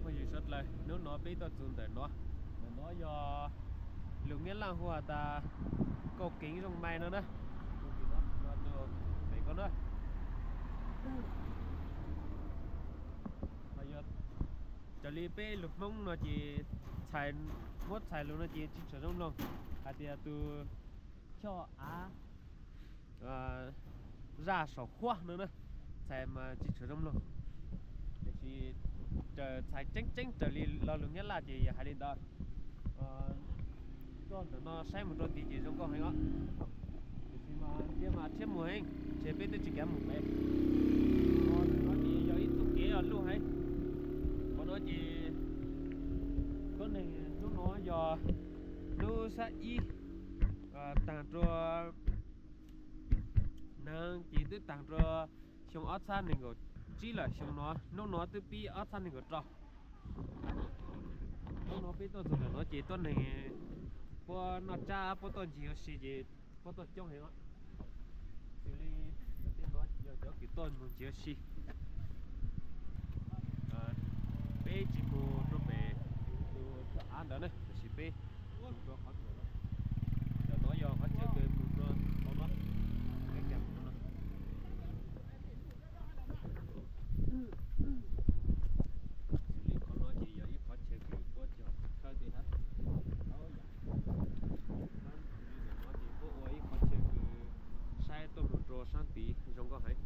Ywg suav dlawg, hnub no peb tuaj txug ntawm no, ntawm no yog lug Nyab Laj hu has tas Kauj Keev Zoo Mai no na. Pem ko na. Raws li peb lug Hmoob no ces txhais, muab txhais lug no ces tsis tshua zoo mloog hais tias tus choj av zaj saum huab no na, txhais mas tsis tshua zoo mloog. Tiam sis raws txhais tseeb tseeb raws li lo lus Nyab Laj ces yog hais li ntawd. Tuaj ntawm no saib mus rau tid ces zoo nkauj heev os. Tiam sis mas ntsia mas rhiab muag heev, ntshe peb twb tsis kav mus pem. Qhov no ces yog ib txoj kev luj heev. Qhov no ces tuab neeg hnub no yog hnub sab ib, taag rua, nag ces twb taag rua xyoo ob txhab nees nkaum tsib lawm, xyoo no hnub no twb pib ob txhab nees nkaum rau. Hnub no peb tuaj txug ntawm no ces tuab neeg puab noj tsab puab tuaj ncig ua si ces puab tuaj coob heev os. Xws li tej no yog cov kws tuaj mus ncig ua si. Peb tsis mus rau pem tus choj av ntawd na, tiam sis peb mus rau qhov ntawm no. Ntawm no yog qhov chaw kws mus rau hauv no, peb nkag mus rau no. Xws li qhov no ces yog ib qhov chaw kws puab cog khawb tej hab. Ntawm no ces puab ua ib qhov chaw kws saib tuaj mus rau saab tid zoo nkauj heev.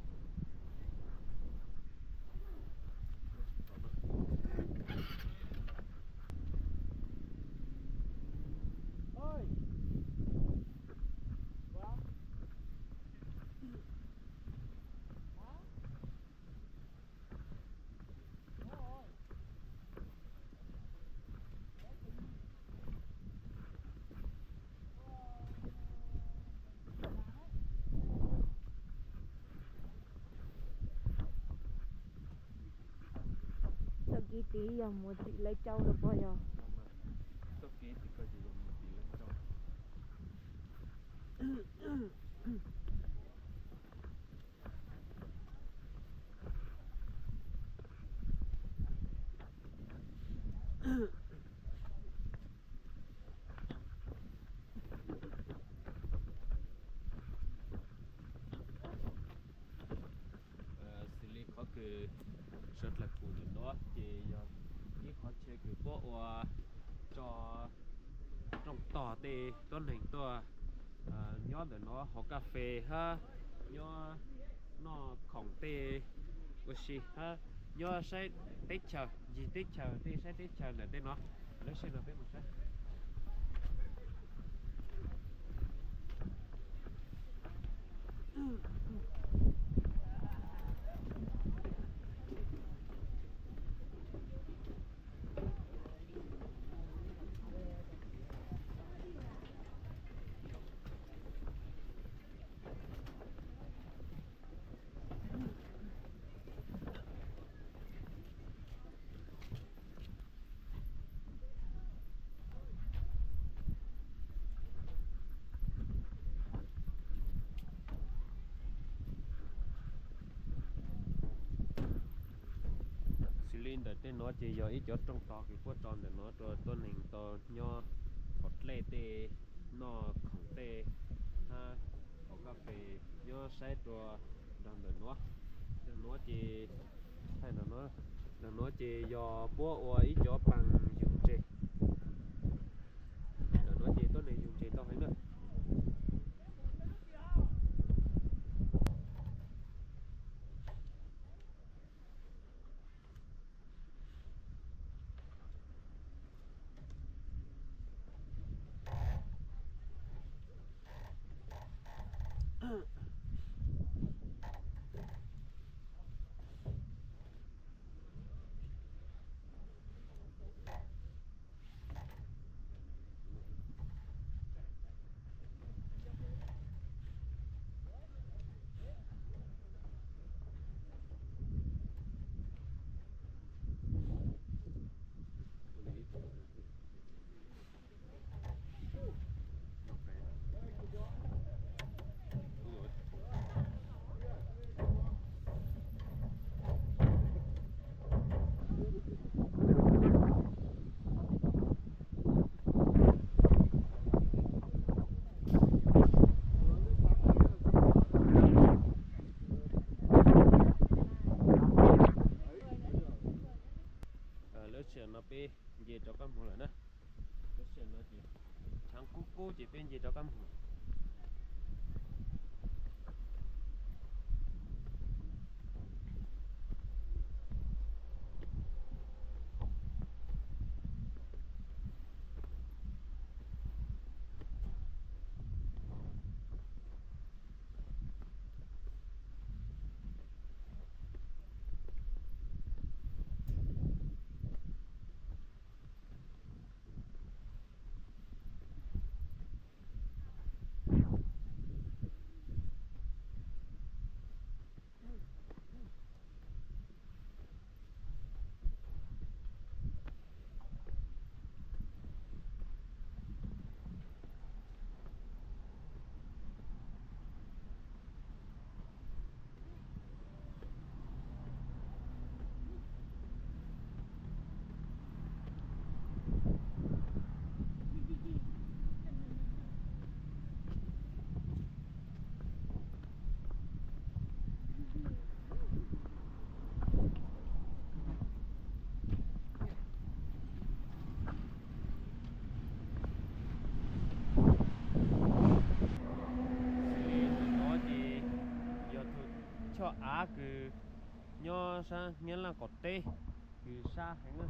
Txoj kev tid yog mus tim Lav Cau los puas yog? Xws li qhov kws suav dlawg pum ntawm no ces yog ib qhov chaw kws puab ua tso rooj tog tej tuab neeg tuaj nyob ntawm no haus kas fes hab nyob noj khoom tej ua si hab nyob saib teb chaws, ncig teb chaws tej, saib teb chaws ntawm tej no. Lawv seb no peb mus saib. Xws li ntawm tej no ces yog ib cov rooj tog kws puab tso ntawm no rua tuab neeg tau nyob haus dlej tej, noj khoom tej, hab haus kas fes nyob saib rua nraag ntawm no. Nraag no ces, nraag no ces yog puab ua ib cov paag yug ntses. Nraag no ces tuab neeg yug ntses ntau heev na. Sij hawm no peb nce rov qab mus lawm na. Sij hawm no ces tshav kub kub ces peb nce rov qab mus. Xws li tus no ces yog tus choj av kws nyob sab Nyab Laj qaum teb, kws sab heev na.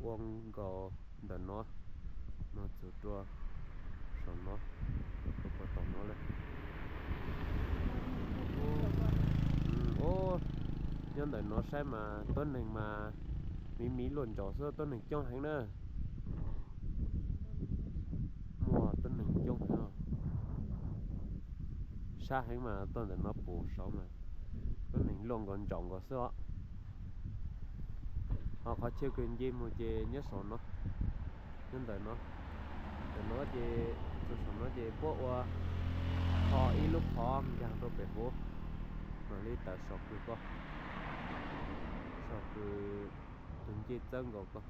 Ua nkaus ntawm no, no txug rua saum no, rua puag tom no lawm. Ub, nyob ntawm no saib mas tuab neeg mas miv miv luaj ntsaum xwb, tuab neeg coob heev na. Muaj tuab neeg coob heev. Sab heev mas tuaj ntawm no pum saud mas tuab neeg luaj nkaus ntsaum nkaus xwb os. Ho qhov chaw kws nce mus ces nyob saum no, nyob ntawm no. Ntawm no ces txug saum no ces puab ua qho ib lub qhov nkaag rua pem huv, mam li tawm saum kws ko, saum kws tug ncej txawb nkaus ko.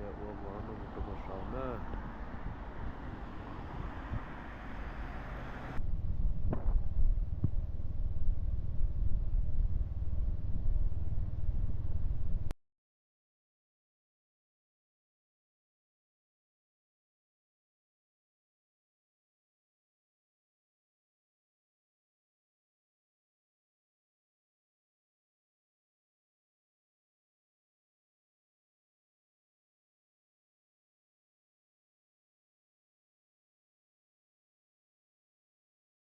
Yog ua mov no mus rau puag saud na.